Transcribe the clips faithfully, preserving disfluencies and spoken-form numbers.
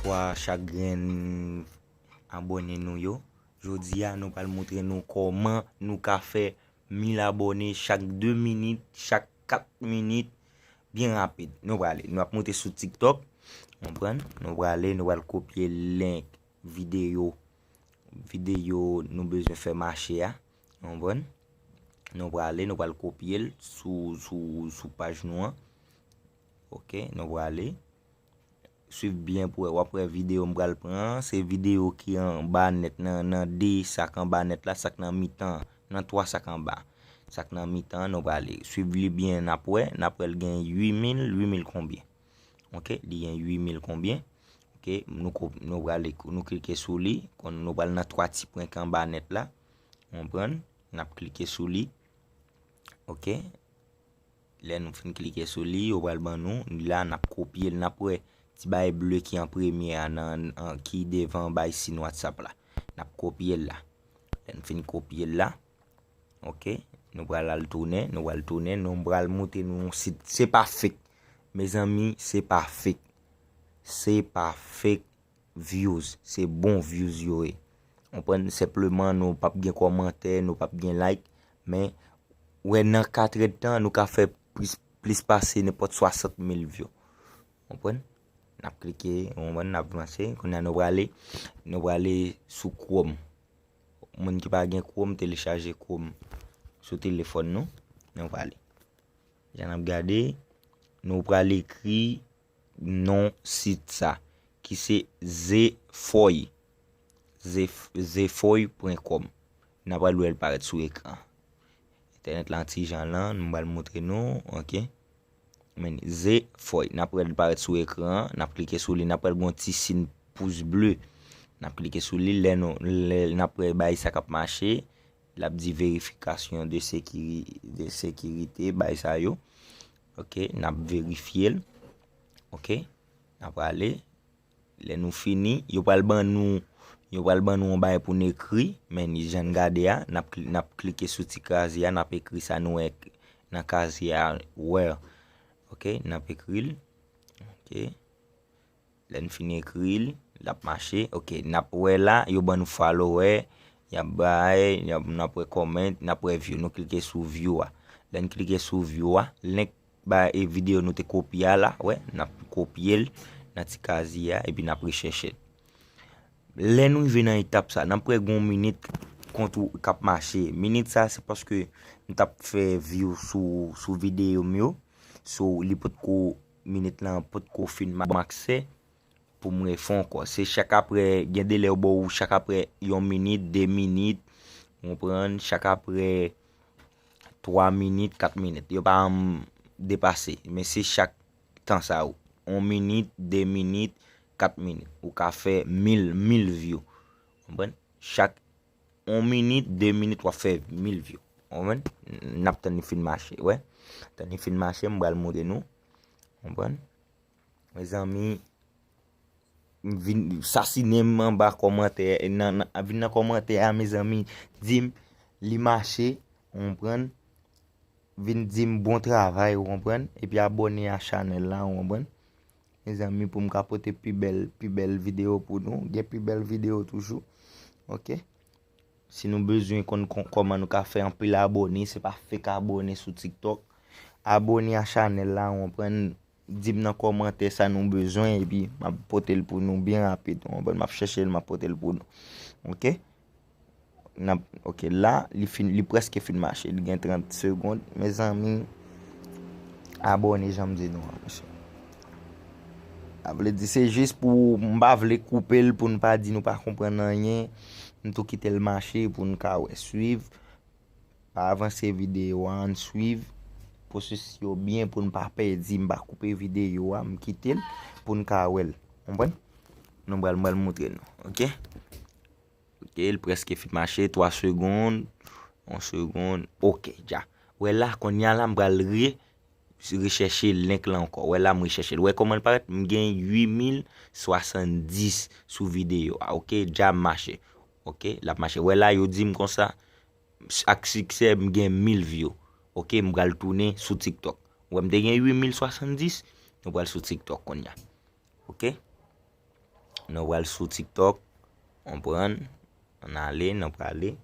Bonswa chak grenn abòne nou yo. Jodi a, nou pral montre nou kòman nou ka fè mil abòne chak de minit, chak kat minit, byen rapid. Nou prale, nou ap monte sou TikTok. Konprann? Nou prale, nou pral kopye link videyo, videyo nou bezwen fè mache a. Konprann? Nou prale, nou pral kopye l sou, sou, sou paj nou an. Ok, nou prale. Swiv byen pou wè. W ap wè videyo m pral pran an. Se videyo ki anba nèt nan, nan de sa k anba nèt la, sa k nan mitan, nan twa sa k anba. Sa k nan mitan, nou prale. Swiv li byen, n ap wè. N ap wè l gen uit mil, uit mil konbyen. Ok, li gen uit mil konbyen. Ok, nou, ko- nou prale, nou klike sou li. Kon nou pral nan twa ti pwen k anba nèt la. Konprann? N ap klike sou li. Ok. Lè nou fin klike sou li, yo pral ban nou. La, n ap kopye l, n ap wè ti bagay ble ki an premye a, nan, an, ki devan bay sin WhatsApp la. N ap kopye l la. Lè n fin kopye l la, ok, nou pral al tounen, nou pral tounen, nou pral montre nou yon sit. Se pa fake. Mezanmi, se pa fake. Se pa fake views. Se bon views yo ye. Konprann? Senpleman, nou p ap gen kòmantè, nou p ap gen like, men, wè, nan kat èdtan, nou ka fè plis, plis pase nenpòt swasant mil view. Konprann? N ap klike, konprann, n ap vanse. Kounye a, nou prale, nou prale sou Chrome. Moun ki pa gen Chrome, telechaje Chrome sou telefòn nou. Nou prale. Jan n ap gade, nou pral ekri non sit sa, ki se Zefoy. Zef- zefoy pwen kòm. N ap pral wè l parèt sou ekran. Entènèt la yon ti jan lan, m pral montre nou, ok. Men, Zefoy, n ap wè l parèt sou ekran an, n ap klike sou li, n ap wè l gon ti sin pous ble. N ap klike sou li, lè nou, lè n ap wè bay sa k ap mache, l ap di vérification de sécuri- de sécurité, bay sa yo. Ok, n ap verifye l. Ok, n ap prale. Lè nou fini, yo pral ban nou, yo pral ban nou yon bagay pou n ekri, men ni jan n gade a, n ap, kli- n ap klike sou ti kazye a, n ap ekri sa nou wè k- nan kazye a, where. Ok, n ap ekri l. Ok. Lè n fin ekri l, l ap mache. Ok, n ap wè la, yo ban nou follower, y ap bay, y ap, n ap wè comment, n ap wè view. Nou klike sou view a. Lè n klike sou view a, link ba e videyo nou te kopye a la, wè, n ap kopye l nan ti kazye a, epi n ap rechèche l. Lè nou rive nan etap sa, n ap wè gon minit kontou k ap mache. Minit sa, se paske m t ap fè view sou, sou videyo m yo. So, li potko, minit lan potko fin makse pou m refè ankò. Se chak apre, gen de lè yo ba w chak apre yon minit, de minit, ou konprann, chak apre twa minit, kat minit. Yo pa janm depase, men se chak tan sa yo. Yon minit, de minit, kat minit. Ou ka fè mil, mil view. Konprann? Chak yon minit, de minit, w ap fè mil view. Konprann? N ap tann li fin mache, wè. Tann li fin mache, m pral montre nou. Konprann? Mezanmi, vin sasinen m anba kòmantè, nan, nan, vin nan kòmantè a, mezanmi, di m li mache, ou konprann? Vin di m bon travay, ou konprann? Epi abòne a chanèl la, ou konprann? Mezanmi, pou m ka pote pi bèl, pi bèl videyo pou nou, gen pi bèl videyo toujou. Ok? Si nou bezwen konn kon- kòman nou ka fè anpil abòne, se pa fake abòne sou TikTok. Abòne a chanèl la, ou konprann, di m nan kòmantè sa nou bezwen, epi m ap pote l pou nou byen rapid, ou konprann, m ap chèche l, m ap pote l pou nou. Ok? N ap, ok, la, li fin, li prèske fin mache, li gen trant segonn, mezanmi, abòne jan m di nou an, mesye. Sa vle di se jis pou m pa vle koupe l pou n pa di nou pa konprann anyen. M tou kite l mache pou n ka wè. Swiv, pa avanse videyo a, ann swiv pwosesis yo byen pou n pa pèdi. M pa koupe videyo a, m kite l pou n ka wè l. Konprann? Nou pral, m pral montre nou. Ok? Ok, l prèske fin mache, twa segonn, yon segonn, ok, dja. Wè la, kounye a la, m pral re- rechèche link lan ankò. Wè la, m rechèche l. Wè kòman l parèt? M gen uit mil swasanndis sou videyo a. Ok, dja mache. Ok, l ap mache. Wè la, yo di m konsa, ak siksè, m gen mil view. Ok, m pral tounen sou TikTok. Wè, m te gen uit mil swasanndis, nou pral sou TikTok kounye a. Ok? Nou pral sou TikTok. Konprann? Ann ale, nou prale.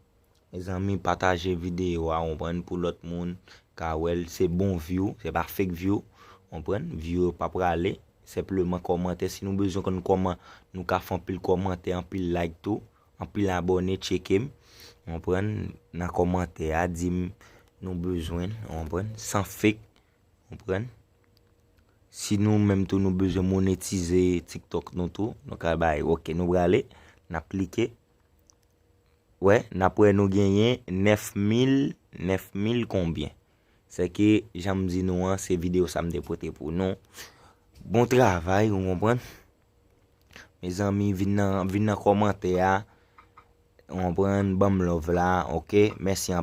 Mezanmi, pataje videyo a, konprann, pou lòt moun ka wè l. Se bon view, se pa fake view. Konprann? View yo pa prale. Senpleman kòmantè. Si nou bezwen konn kòman nou ka fè anpil kòmantè, anpil like tou, anpil abòne, tcheke m. Konprann? Nan kòmantè a, di m nou bezwen l, konprann? San fake, konprann? Si nou menm tou nou bezwen monetize TikTok nou tou, nou ka bay, ok, nou prale, n ap klike. Wè, n ap wè nou genyen nèf mil, nèf mil konbyen. Sèke, jan m di nou an, se videyo sa m te pote pou nou. Bon travay, ou konprann? Mezanmi, vin nan, vin nan kòmantè a. Ou konprann? Ban m love la, ok? Mèsi anpil.